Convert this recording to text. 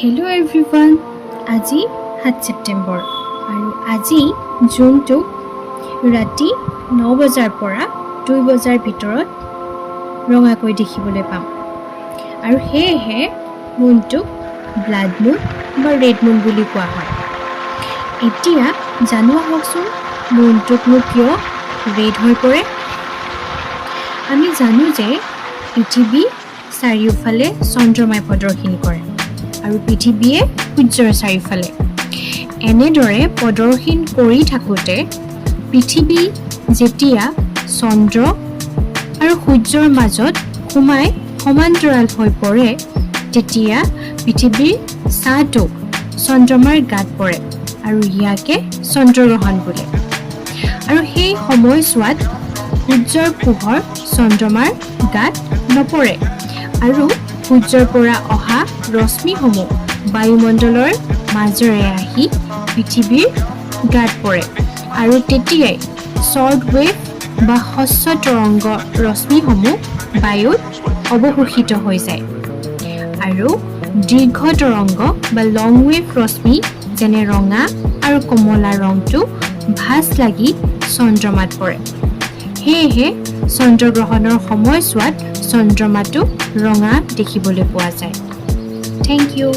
Hello' everyone, আজি 7 ছেপ্টেম্বৰ আৰু আজি জোনটোক ৰাতি 9 বজাৰ পৰা 2 বজাৰ ভিতৰত ৰঙাকৈ দেখিবলৈ পাম আৰু সেয়েহে মুনটোক ব্লাড মুন বা ৰেড মুন বুলি কোৱা হয়। এতিয়া জানো আহকচোন, মুনটোকনো কিয় ৰেড হৈ পৰে? আমি জানো যে পৃথিৱী চাৰিওফালে চন্দ্ৰমাই প্ৰদক্ষিণ কৰে আৰু পৃথিৱীয়ে সূৰ্যৰ চাৰিওফালে। এনেদৰে প্ৰদক্ষিণ কৰি থাকোঁতে পৃথিৱী যেতিয়া চন্দ্ৰ আৰু সূৰ্যৰ মাজত সোমাই সমান্তৰাল হৈ পৰে, তেতিয়া পৃথিৱীৰ ছাঁটো চন্দ্ৰমাৰ গাত পৰে আৰু ইয়াকে চন্দ্ৰগ্ৰহণ বোলে। আৰু সেই সময়ছোৱাত সূৰ্যৰ পোহৰ চন্দ্ৰমাৰ গাত নপৰে আৰু সূৰ্যৰ পৰা অহা ৰশ্মিসমূহ বায়ুমণ্ডলৰ মাজেৰে আহি পৃথিৱীৰ গাত পৰে আৰু তেতিয়াই শ্বৰ্ট ৱেভ বা হ্ৰস্ব তৰংগ ৰশ্মিসমূহ বায়ুত অৱশোষিত হৈ যায় আৰু দীৰ্ঘ তৰংগ বা লং ৱেভ ৰশ্মি, যেনে ৰঙা আৰু কমলা ৰংটো ভাঁজ লাগি চন্দ্ৰমাত পৰে। সেয়েহে চন্দ্ৰগ্ৰহণৰ সময়ছোৱাত চন্দ্ৰমাটো ৰঙা দেখিবলৈ পোৱা যায়। Thank you.